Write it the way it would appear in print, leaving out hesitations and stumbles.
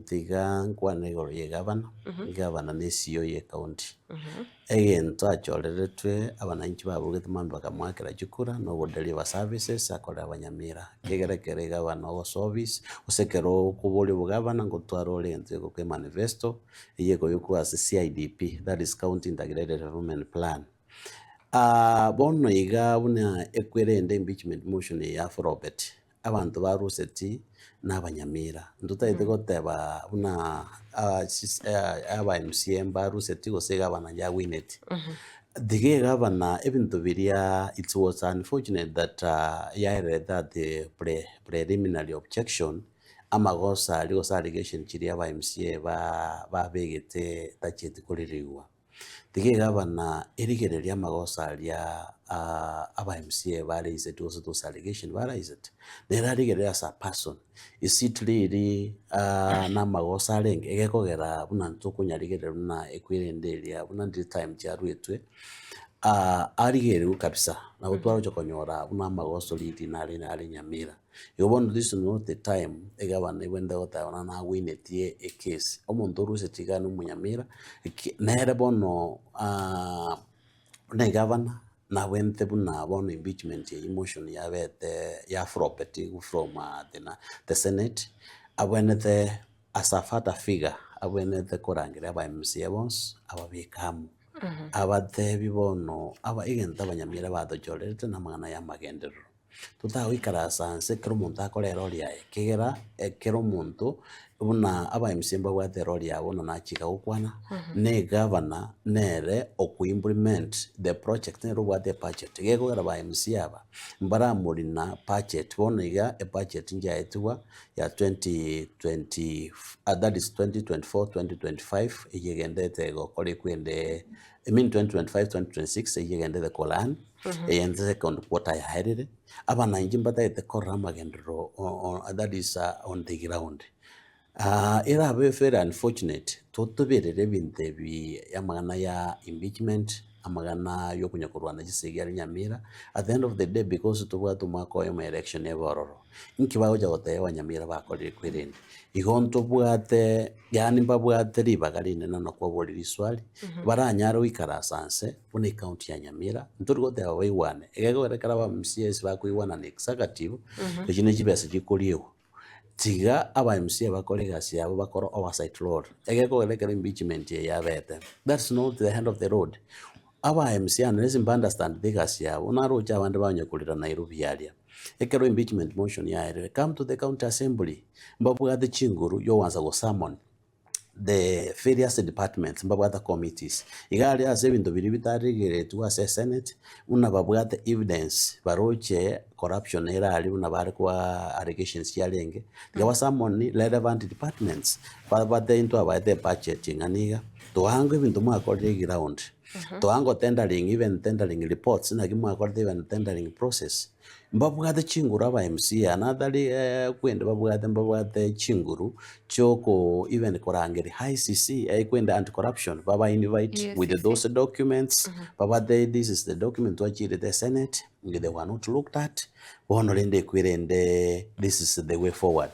Tiga nkwane igoro ya egavana, egavana ne CEO ye ecounty. Egento achoreretwe abananchi babogete mambia bakamoakera chikura na ogodeliver services akorere abanyamira. Ekegera ekero egavana ogosoa office, gose ekero okoboria obogavana ngotwara ore egento gekoroka emanifesto, eywo ekoyokwa ase CIDP, that is County Integrated Development Plan. Bono iga buna ekwerende impeachment motion eye ya Frobert, abanto ba Ruseti na abanyamira, ntotagete goteba buna aba MCA mba Ruseti gose egavana yagwineti. Tiga egavana ebinto biria it was unfortunate that yaererete at the preliminary objection, amagoso aria gose allegation chiria aba MCA babegete tachieti koririgwa. Tiga egavana erigererie amagoso aria aba MCA baraiseti gose those allegation baraisete, nere arigererie as a person, is it really namagoso arenge? Egekogera buna ntokonyarigereria buna ekwerende eria buna ndiri time chiaruetwe, arigererigwe kabisa, nabo twagocha konyora buna amagoso riri nare are nyamira. Igo bono this is not the time egavana ebwenerete goteba buna nagwinetie ecase, omonto orusetie iga na omonyamira, eki nere bono buna egavana nabwenerete buna bono impeachment eywo motion yabete yaflopeti from the senate, abwenerete as a father figure abwenerete korangeria aba MCA bonsi ababeke amo, abatebi bono aba egento abanyamira batochorerete namang'ana ya amagenderero. Totagoikaransa nse ekero omonto akore erori yaye, ekiagera ekero omonto buna aba MCA mbabwate erori yabo buna nachika gokwana, na egavana nere oko implement the project nere obwate ebudget. Gekogera ba MCA aba, mbaramorina budget, bono iga ebudget nchiaetigwa ya 2020 that is 2024 2025 eywo egenderete gokora ekwende I mean 2025 2026 eywo egenderete koran. Eye nse second quarter yaerire, abananchi mbatagete korora amagenderero that is on the ground. Erabe very unfortunate totoberere ebinto ebi amang'ana ya impeachment, amang'ana ya okonya korwana chisegi aria Nyamira, at the end of the day because tobwate omwaka oyomo election ebe ororo, inki bagocha gotebia abanyamira bakorire kwerende? Igo ntobwate yaani mbabwate ribaga rinene na kwaboria riswali, baranyare goikaransa nse. Buna ecounty ya Nyamira, ntori goteba baigwane, egekogera ekero aba MCAs bakoigwana na executive, echio ne chibesa chikoriegwa. Tiga aba MCA bakore egasi yabo bakore oversight role, egekogera ekero impeachment eye yabete, that's not the end of the road. Aba MCA unless mba understand egasi yabo, naroche abande banya korera Nairobi aria, ekero impeachment motion yaerire, come to the county assembly, mbabwate chinguru yogoansa go summon. The various departments mbabwate committees, iga aria ase ebinto biria bitarigeretwe ase esenate, buna babwate evidence baroche corruption ere aria buna bare koa allegations chiarenge, tiga ba summon relevant departments, babate intwe abaete ebudget eng'ana iga, toange ebinto mwakorire eground, toange tendering even tendering reports naki mwakorete even tendering process. Mbabwate chinguru aba MCA natari kwende babwate mbabwate chinguru chioko even korangeria ICC kwende anti corruption baba invite with EACC. those documents babate this is the document twachirete senate they were not looked at bono rende ekwerende this is the way forward.